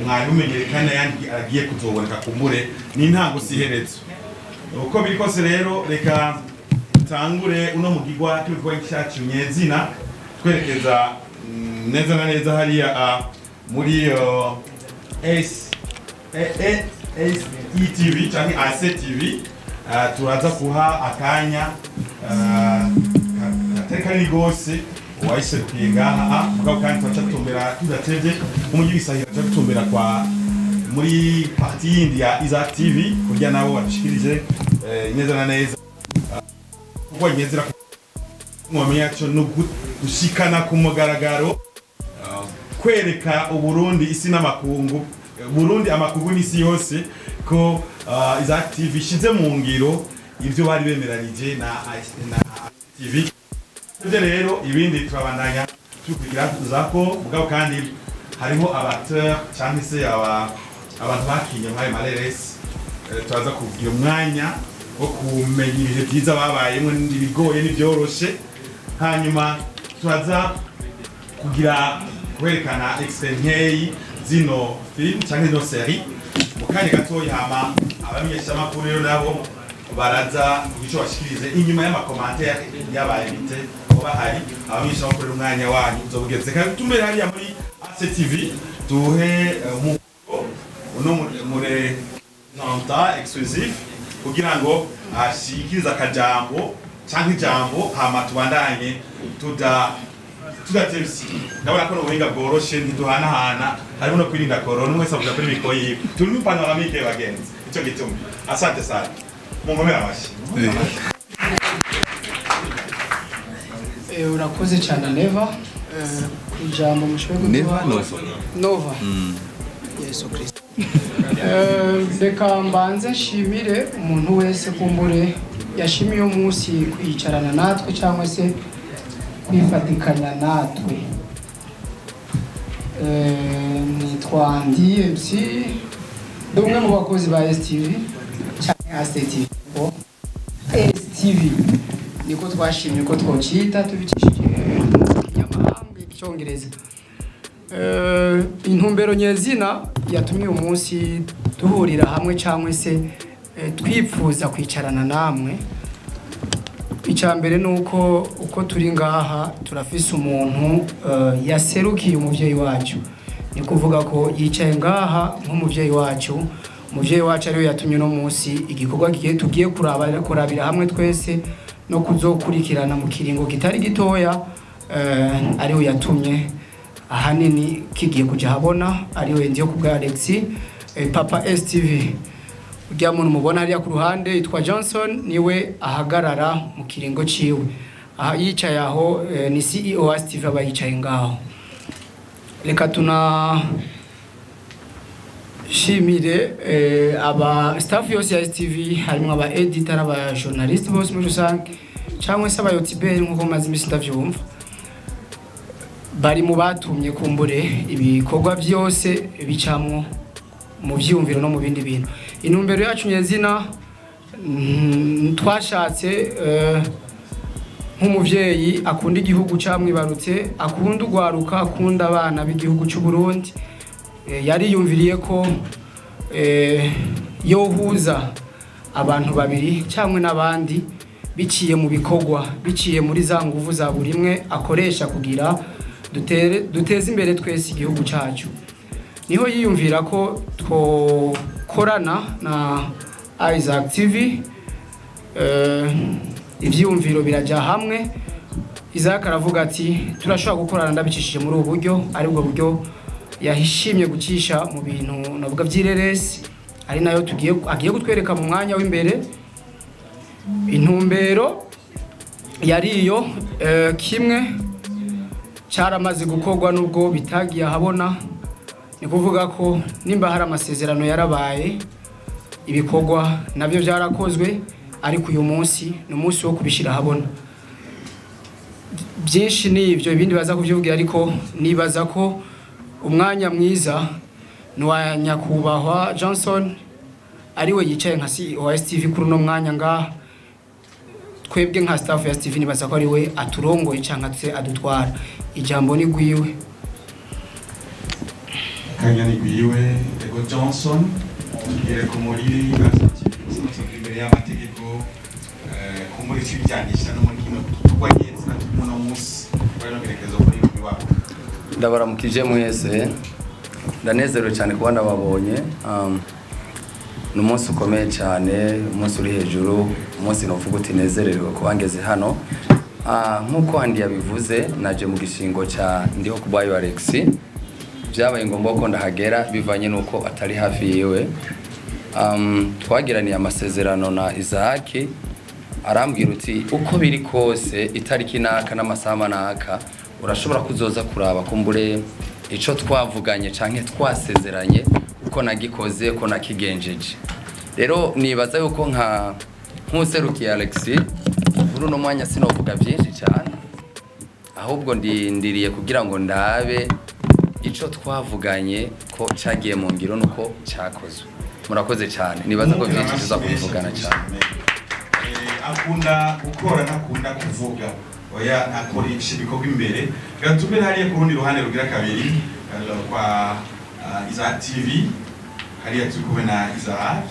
Mwari mumenyere kandi ayandi agiye kuzoboneka kumbure ni ntango siherezo. Uko biri kose rero, reka tangure uno mugigwa cy'ibikorwa cyacu nyezina, twerekeza neza na neza hariya muri S E S E TV cyangwa AC TV. Turaza kuha akanya katari kanini gose uwayiserukiye ngaha, mugabo kandi turaca tumbera tudatevye umujyi w'Isahira, turaca tumbera kwa muri partie yindi ya Isaac TV kugira nabo badushikirije neza na neza, kuko nyezera mwamenya cyo no gushikana ku mugaragaro, kwereka Uburundi isi n'amakungu, Burundi amakungu n'isi yose ko Isaac TV ishize mu ngiro ivyo bari bemeranije na TV. Ivyo rero ibindi turabandanya tukugira tuzako, mugabo kandi hariho aba acteur cyangwa se abantu bakinye muri Maleresi, turaza kugira umwanya wo kumenya ibihe byiza babayemo n'ibigoye n'ibyoroshe. Hanyuma turaza kugira kwerekana extrait nkeyi zino film cyangwa zino série mu kanya gatoya, hama abamenyeshamakuru rero nabo baraza kugico bashikirize inyuma y'ama commentaire y'aba invité bahari. Abamenyeshamakuru umwanya wanyu uzobugeze kandi tumbere hariya muri ACTV duhe uno mure nanta exclusif kugira ngo ashikirize akajambo canke ijambo, hama tubandanye tudatevye. Ndabona ko n'ubuhinga bworoshe, ntiduhanahana, harimo no kwirinda corona, umwe wese avuga kuri micro yiwe. Turi mu panoramique bagenzi, ico gituma. Asante sana, munkomere amashyi. Urakoze cyane Neva ku ijambo mushoboye Neva kuduha. Nova. Nova Yesu Kristo. Reka mbanze nshimire umuntu wese kumbure yashimiye uyu munsi kwicarana natwe cyangwa se kwifatikanya natwe. Nitwa Andy MC, ndi umwe mu bakozi ba STV cyangwa ACTV. STV niko twashimye ko twocita tubicishije mu kinyamahanga icyongereza. Intumbero nyezina yatumye uyu munsi duhurira hamwe cyangwa se twipfuza kwicarana namwe, icya mbere ni uko uko turi ngaha turafise umuntu yaserukiye umuvyeyi wacu, ni kuvuga ko yicaye ngaha nk'umuvyeyi wacu. Umuvyeyi wacu ariwe yatumye uno munsi igikorwa tugiye kurabira hamwe twese no kuzokurikirana mu kiringo kitari gitoya, ariwe yatumye ahanini kigiye kuja habona, ariwe ndiyo kubwa Alexis, Papa STV. Ujya muntu mubona hariya ku ruhande yitwa Johnson, niwe ahagarara mu kiringo ciwe. Aha yicaye aho, ni CEO wa STV aba yicaye ngaho. Reka tuna shimire aba staff yose ya STV, harimo aba editor, aba journalist bose muri rusange, cyangwa se aba youtubers nkuko maze iminsi ndavyumva, bari mu batumye kumbure ibikorwa byose bicamwo mu vyumviro no mu bindi bintu. Intumbero yacu nyezina, twashatse nk'umuvyeyi akunda igihugu camwibarutse, akunda ugwaruka, akunda abana b'igihugu c'u Burundi, yari yumviriye ko yohuza abantu babiri cyangwa n'abandi biciye mu bikorwa, biciye muri za nguvu za buri imwe akoresha kugira duteze imbere twese igihugu cyacu. Niho yiyumvira ko twokorana na Isaac TV, ivyiyumviro biraja hamwe, Isaac aravuga ati turashobora gukorana ndabicishije muri ubu buryo, aribwo buryo yahishimye gucisha mu bintu navuga by'ireresi, ari nayo tugiye agiye kutwereka mu mwanya w'imbere. Intumbero yari iyo, kimwe cyaramaze gukorwa nubwo bitagiye ahabona, ni kuvuga ko nimba hari amasezerano yarabaye, ibikorwa nabyo byarakozwe, ariko uyu munsi ni umunsi wo kubishyira ahabona. Byinshi ni ibyo, ibindi baza kubyuvugira, ariko nibaza ko umwanya mwiza ni uwa nyakubahwa Johnson, ariwe yicaye nka CEO wa STV kuri uno mwanya ngaha. Twebwe nka staff ya STV nibaza ko ariwe aturongoye cyangwa se adutwara. Ijambo ni gwiwe. Akanya ni gwiwe. Ego Johnson, tugere ku muri imbere y'amategeko, ku muri cy'ibyanisha no muri kino gikorwa nyene turimo no munsi bari no gerekezo kuri iwabo. Ndabaramukije mwese, ndanezerewe cyane kuba ndababonye. Ni umunsi ukomeye cyane, umunsi uri hejuru, umunsi novuga uti nezerewe kuba ngeze hano. Nk'uko Andi yabivuze, naje mu gishingo cya Ndiho Kubayo Alex. Byabaye ngombwa ko ndahagera bivanye nuko atari hafi yiwe. Twagiraniye amasezerano na Isaac, arambwira uti uko biri kose itariki naka n'amasaha naka urashobora kuzoza kuraba kumbure ico twavuganye canke twasezeranye uko nagikoze ko nakigenjeje. Rero nibaza yuko nka nkuserukiye Alex muri uno mwanya sinovuga byinshi cyane, ahubwo ndindiriye kugira ngo ndabe ico twavuganye ko cagiye mu ngiro nuko cyakozwe. Murakoze cyane, nibaza ko byinshi tuza kubivugana cyane. Akunda gukora ntakunda kuvuga, oya akoresha ibikorwa imbere. Reka tumere hariya ku rundi ruhande rugira kabiri kwa Isaac TV, hariya turi kumwe na Isaac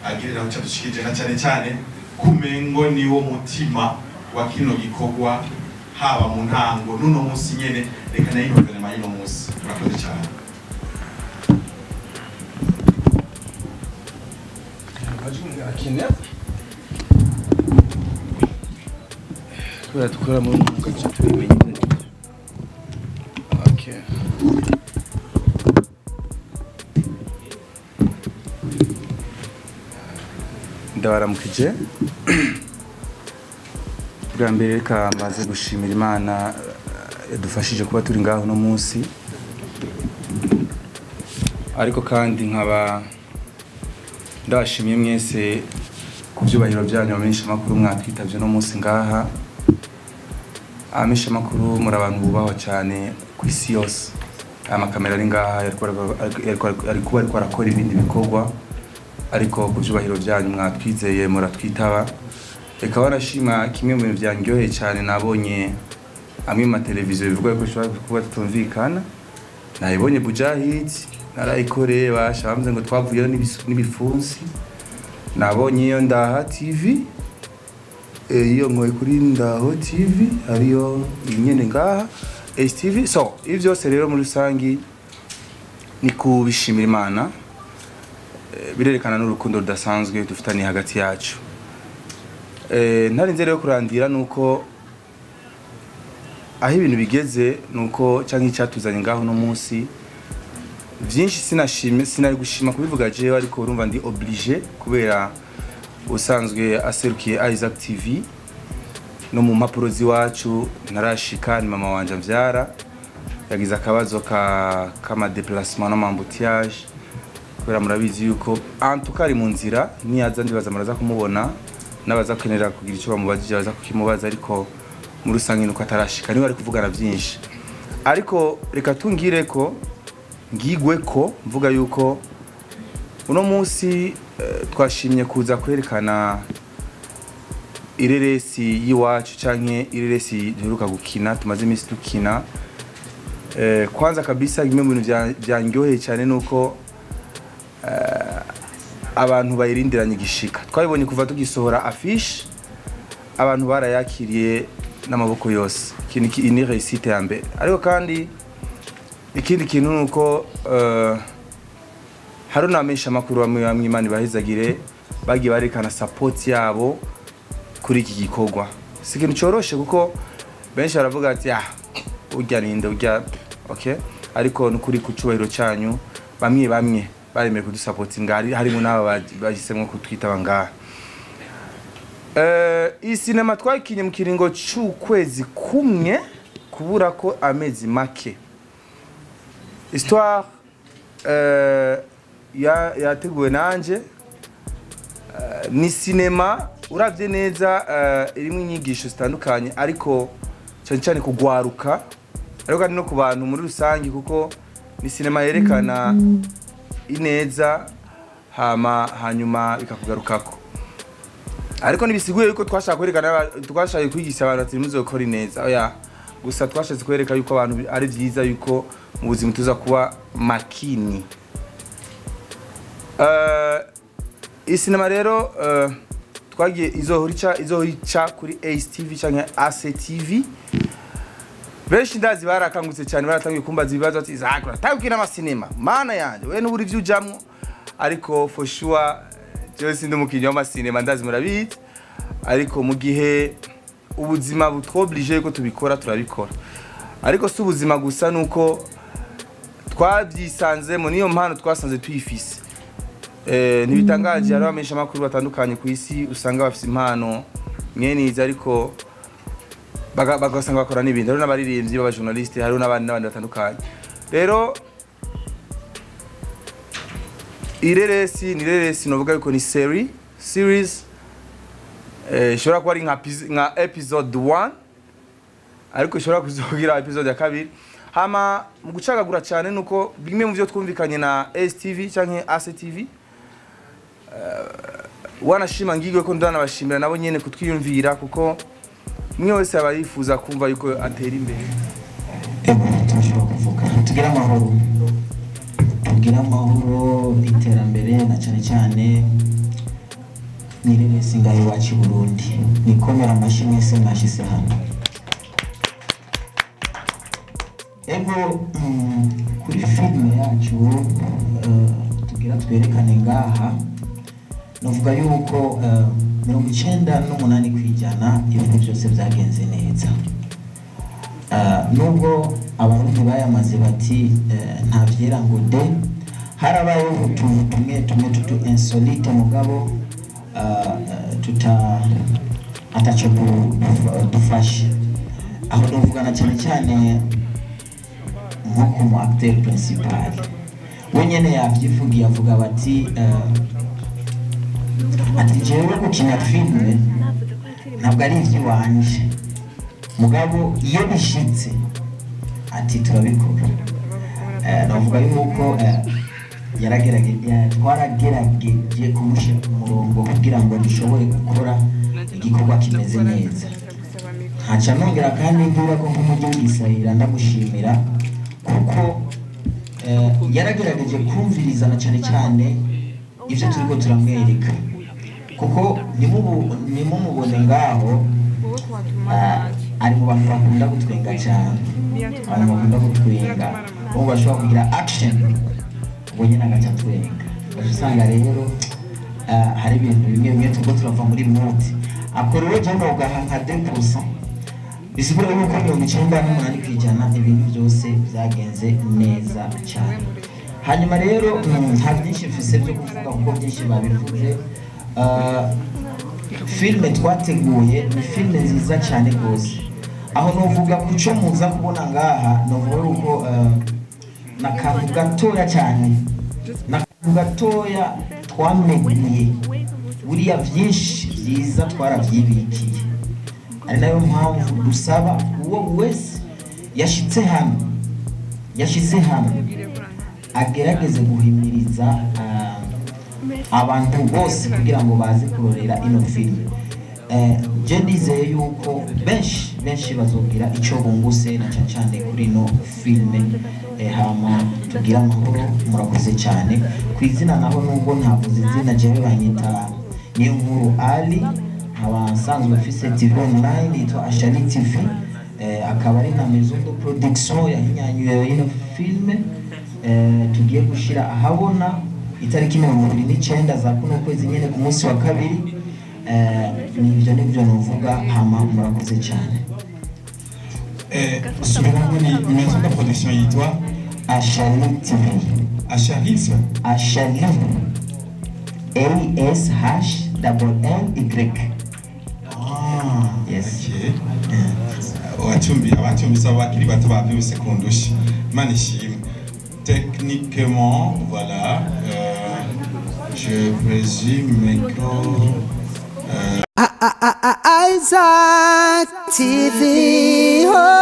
agirira aho cyadushikije na cyane cyane kumengo niwo mutima wa kino gikorwa haba mu ntango n'uno munsi nyene, reka nayo guverinoma y'uno munsi. Murakoze cyane. Kubera dukora muri mwuga duca tubimenya ibyo aribyo. Okay. Ndabaramukije. Bwa mbere reka maze gushimira Imana yadufashije kuba turi ngaho no munsi, ariko kandi nkaba ndashimiye mwese ku byubahiro byanyu abamenyesha makuru mwatwitavye no munsi ngaha. Abamenyesha makuru muri abantu bubahwa cyane ku isi yose. Amakamera ari ngaha ariko arakora ibindi bikorwa, ariko ku byubahiro byanyu mwatwizeye muratwitaba. Reka barashima kimwe mu bintu byanjyoheye cyane nabonye amwe mu mateleviziyo bivuga ko bishobora kuba tutumvikana. Nayibonye Bujahid narayikoreye basha bamze ngo twavuyeyo n'ibifunsi. Nabonye iyo Ndaha TV, iyo nkoye kuri Ndaho TV ariyo inyene ngaha HTV. So ivyo byose rero muri rusangi ni kubishimira Imana, birerekana n'urukundo rudasanzwe dufitaniye hagati yacu. Ntarinze rero kurandira nuko aho ibintu bigeze nuko canke icyatuzanye ngaho no munsi byinshi sinashimye, sinari gushima kubivuga jewe, ariko urumva ndi obligé kubera usanzwe aserukiye Isaac TV no mu mpapuro ziwacu ntarashika. Ni mama wanje amvyara yagize akabazo ka kama déplacement n'amembouteillage, kubera murabizi yuko en tout cas ari mu nzira, niyaza ndibaza muraza kumubona n'abaza kenera kugira icyo bamubajije baza kukimubaza, ariko muri rusange nuko atarashika niwe ari kuvugana byinshi. Ariko reka tungire ko ngigwe ko mvuga yuko uno munsi twashimye kuza kwerekana ireresi y'iwacu canke ireresi duheruka gukina, tumaze iminsi dukina. Kwanza kabisa bimwe mu bintu byanjyoheye cyane nuko abantu bayirindiranye igishika. Twabibonye kuva tugisohora affiche, abantu barayakiriye n'amaboko yose. Ikintu ni réussite ya mbere. Ariko kandi ikindi kintu nuko hari n'abamenyesha makuru bamwe bamwe Imana ibahezagire bagiye barekana support yabo kuri iki gikorwa. Si ikintu coroshe kuko Benshi baravuga ati ah urya ninde urya, okay, ariko nukuri ku cubahiro cyanyu bamwe bamwe baremeye kudusapotinga, harimo n'aba bahisemo kutwitaba ngaha. Iyi sinema twakinye mu kiringo c'ukwezi kumwe kubura ko amezi make. Histoire yateguwe nanje, ni sinema uravye neza irimo inyigisho zitandukanye, ariko cyane cyane kugwaruka, ariko kandi no ku bantu muri rusange, kuko ni sinema yerekana ineza hama hanyuma bikakugarukako. Ariko nibisiguye yuko twashaka kwerekana, twashaka kwigisha abantu ati muzokora ineza, oya, gusa twashatse kwereka yuko abantu ari byiza yuko mu buzima tuza kuba makini. Isinema rero twagiye izohorica kuri ACTV canke ACTV. Benshi ndazi barakangutse cyane, baratangiye kumbaza ibibazo ati Isaac uratangiye n'amasinema, mana yanje we n'uburi ivyo ujamwo. Ariko for sure jewe sindi umukinyi w'amasinema, ndazi murabizi, ariko mu gihe ubuzima butwoblige yuko tubikora turabikora. Ariko si ubuzima gusa, nuko twabyisanzemo, niyo mpano twasanze tuyifise. Ntibitangaje hari abamenyesha makuru batandukanye ku isi usanga bafise impano mwene izi, ariko bagasanga bakora n'ibindi. Hariho n'abaririmbyi b'abajournaliste, hariho n'abandi n'abandi batandukanye. Rero ireresi ni ireresi, novuga yuko ni series, ishobora kuba ari nka episode 1, ariko ishobora kuzogira episode ya kabiri. Hama mu gucagagura cyane nuko bimwe mu byo twumvikanye na STV canke ACTV, wanashima ngigwe ko ndanabashimira nabo nyene kutwiyumvira, kuko mwe wese aba yifuza kumva yuko atera imbere. Turashobora kuvuga tugire amahoro, tugire amahoro n'iterambere, na cyane cyane nireresi ngaho iwacu i Burundi. Nikomera amashyi mwese mwashyize hano. Ego, kuri filime yacu tugira twerekane ngaha, navuga yuko 98% ibintu byose byagenze neza. Nubwo Abarundi bayamaze bati nta vyera ngo de, harabayeho utuntu tumwe tumwe tutu insolite, mugabo tuta ataco dufashe. Aho ndovugana cyane cyane nko ku mu acteur principal we nyene yavyivugiye, avuga bati ati jewe gukina filime ntabwo ari ivy'iwanje, mugabo iyo bishitse ati turabikora. Navuga yuko twaragerageje kumushyira ku murongo kugira ngo dushobore gukora igikorwa kimeze neza. Ntaca nongera kandi mvuga ko nk'umujyi w'igisahira ndamushimira, kuko yaragerageje kumviriza na cyane cyane ibyo turiko turamwereka, kuko nimumubone ngaho ari mu bantu bakunda gutwenga cyane, abantu bakunda gutwenga, bo bashobora kugira action ubwo nyine agaca atwenga. Ugaca usanga rero hari ibintu bimwe bimwe turiko turava muri muti. Ako rero je nogaha nka 2%, bisigura yuko 98% ibintu byose byagenze neza cyane. Hanyuma rero nta byinshi mfise byo kuvuga kuko byinshi babivuze. Filime twateguye ni filime nziza cyane rwose. Aho novuga ku cyo muza kubona ngaha, novuga yuko n'akantu gatoya cyane, n'akantu gatoya twamenye, buriya byinshi byiza twarabyibikiye. Ari nayo mpamvu dusaba uwo wese yashitse hano agerageze guhimiriza abantu bose kugira ngo baze kurorera ino filime. Je ndizeye yuko benshi benshi bazogira icyo bunguse na cyane cyane kuri ino filime. Hama tugira amahoro, murakoze cyane. Ku izina naho nubwo ntavuze izina, jewe banyita Niyonkuru Ali, nkaba nsanzwe mfise TV online yitwa Ashali TV, akaba ari na maison de production yahinyanyuye ino filime. Tugiye gushira ahabona itariki 29 za kuno kwezi nyene ku munsi wa kabiri. Nivyo nivyo novuga, hama murakoze cyane. Subiramo, ni maison de production yitwa? Ashali TV. Asharisme? Ashali, A S H double L Y. Ah. Yes. Okay. Wacumbi abacumbise, abo bakiri bato bavyibuse kundusha, Imana ishimwe. Techniquement, voilà, je présume que Isaac TV. Oh.